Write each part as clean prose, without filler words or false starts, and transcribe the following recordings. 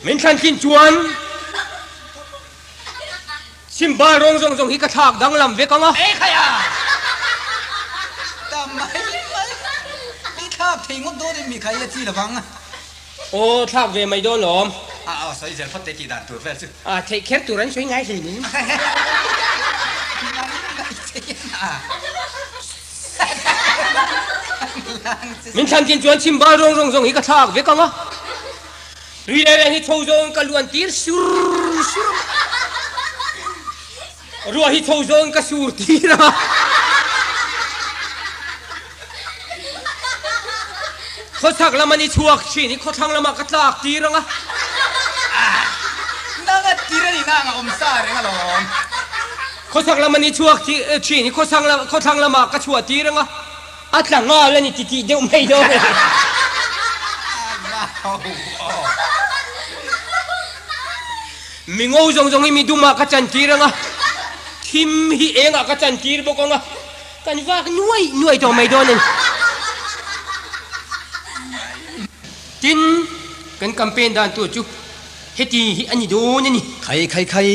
Min thlan thin chuan chhimbal rawng zawng zawng hi ka thlak danglam vek ang a. Ei khai a! Ta mai mai. I thlak thei ngawt dawn em mi khai a chi lovang. Aw thlak ve mai dawn lawm. A aw sawi zel phawt te tih dan tur vel chu. A theih kher tur an sawi ngai hlei ning. Min thlan tlin chuan chhimbal rawng zawng zawng hi ka thlak vek ang a. Tui leh reng hi chho zawng ka luan tir sur sur a. Ruah hi chho zawng ka sur tir a. Khawchhak lama ni chhuak thin hi khawthlang lamah ka tlak tir ang a. Nang a tir a ni nang a awm sa reng alawm. Khawchhak lama ni chhuak thin hi khawthlang lamah ka chhuah tir ang a. A tla nghal a ni ti tih deuh mai dawn a ni. Mi ngo zawng zawng hi mi dumah ka chantir ang a, thim hi engah ka chantir bawk ang a, kan vak nuai nuai tawh mai dawn a ni. Tin, kan campaign dan tur chu heti hi a ni dawn a ni. Khai khai khai,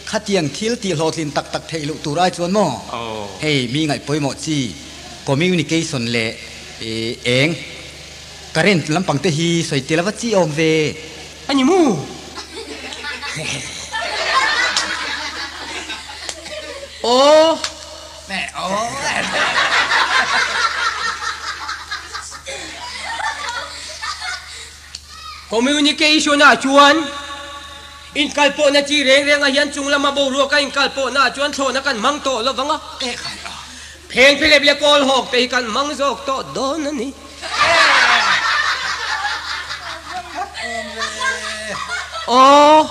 Khatiang thil tih hlawhtlin tak tak theih loh tur ai chuan maw? Hei mi ngaih pawimawh chi communication leh eng current lampang te hi sawi tel ava chi awm ve. A ni mu? Aw. Communication ah chuan inkalpawhna chi reng rengah hian chung lama boruaka inkalpawhna ah chuan thlawhna kan hmang tawh lo vang a, pheng phelep leh kawl hawk te hi kan hmang zawk tawh dawn a ni. Aw.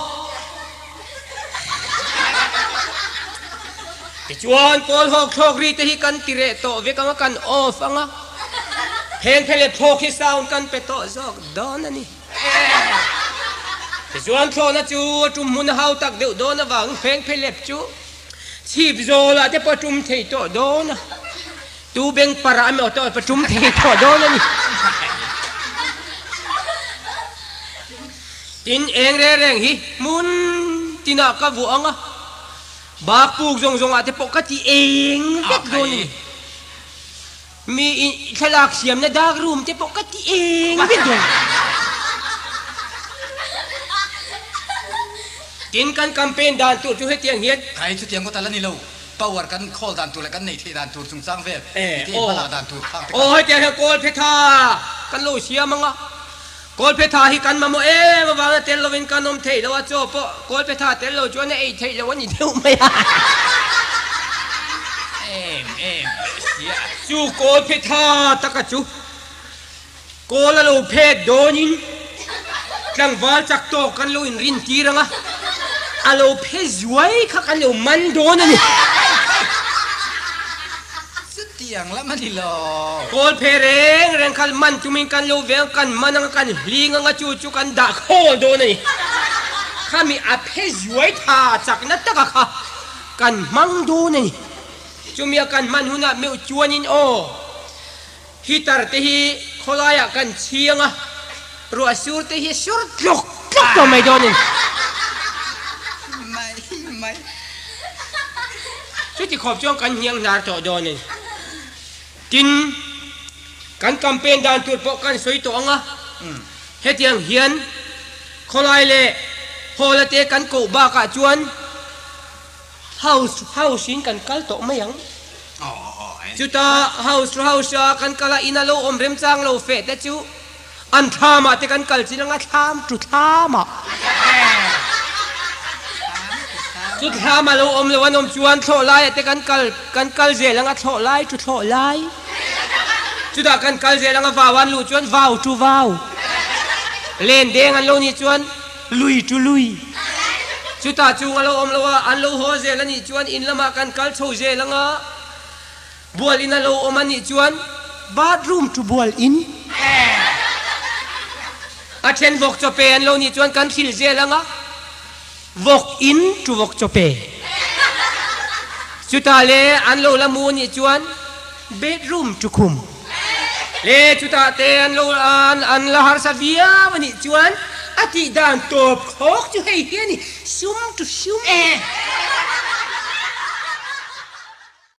Tichuan kawl hawk thlawk ri te hi kan ti reh tawh vek ang a, kan off ang a. Heng kha leh thlawk hi sound kan pe tawh zawk dawn a ni. Tichuan thlawhna chu a tum hmun a hau tak deuh dawn avangin pheng phelep chu chhip zawlah te pawh a tum thei tawh dawn a, tu beng parah emaw te pawh a tum thei tawh dawn a ni. Tin, eng reng reng hi hmun tinah ka vuah ang a, bak puk zawng zawngah te pawh ka ti eng vek dawn a ni. Mi in thlalak siamna dark room te pawh ka ti eng vek dawn. Tin kan campaign dan tur chu hetiang hian. Khai chutiang ngawt a la ni lo. Power kan khawl dan tur leh kan neih theih dan tur chungchang vel mite in hmalak dan tur khang te kan. Aw hetiang hian kawl phetha kan lo siam ang a. Kawl phetha hi kan mamawh em avanga tel lovin kan awm theih lo a, chaw pawh kawl phetha tel lo chuan a ei theih loh a ni deuh mai a. Em em sia. Chu kawl phetha taka chu kawl a lo phet dawnin tlangval chak tawk kan lo inrin tir ang a, a lo phe zuai kha kan lo man dawn a ni. Chutiang lam a ni lo. Kawl phe reng reng kha man tumin kan lo veng, kan man anga kan hling anga chu chu kan dah khawl dawn a ni. Khami a phe zuai tha chakna taka kha kan hmang dawn a ni. Chumi a kan hman hunah meuh chuanin aw, heater te hi khawlaiah kan chhiang a, ruah sur te hi sur tluk tluk tawh mai dawn a ni. Mai mai. Chuti khawp chuan kan hniang hnar tawh dawn a ni. Tin, kan campaign dan tur pawh kan sawi tawh ang a, hetiang hian khawlai leh hall a te kan koh bakah chuan house to house in kan kal tawh mai ang. Chuta house to house a kan kal a, in a lo awm remchang lo feh te chu An thlamah te kan kal chin anga thlam tu thlamah. Chu thlam a lo awm lo an awm chuan thlawh laiah te kan kal kan kal zel anga thlawh lai tu thlawh lai. Chutah kan kal zel anga vau an luh chuan vau tu vau. Len deng an lo nih chuan lui tu lui. Chutah chung a lo awm lo a an lo haw zel a nih chuan in lamah kan kal chho zel anga Bual in a lo awm a nih chuan bathroom chu bual in a then vawk chaw pe an lo nih chuan kan thil zel ang a, vawk in chu vawk chaw pe. Chutah le an lo la mu a nih chuan bedroom chu khum le chutah te an lo an la harsa viau a nih chuan. A tih dan tawp khawk chu hei hi a ni, sum to sum. E.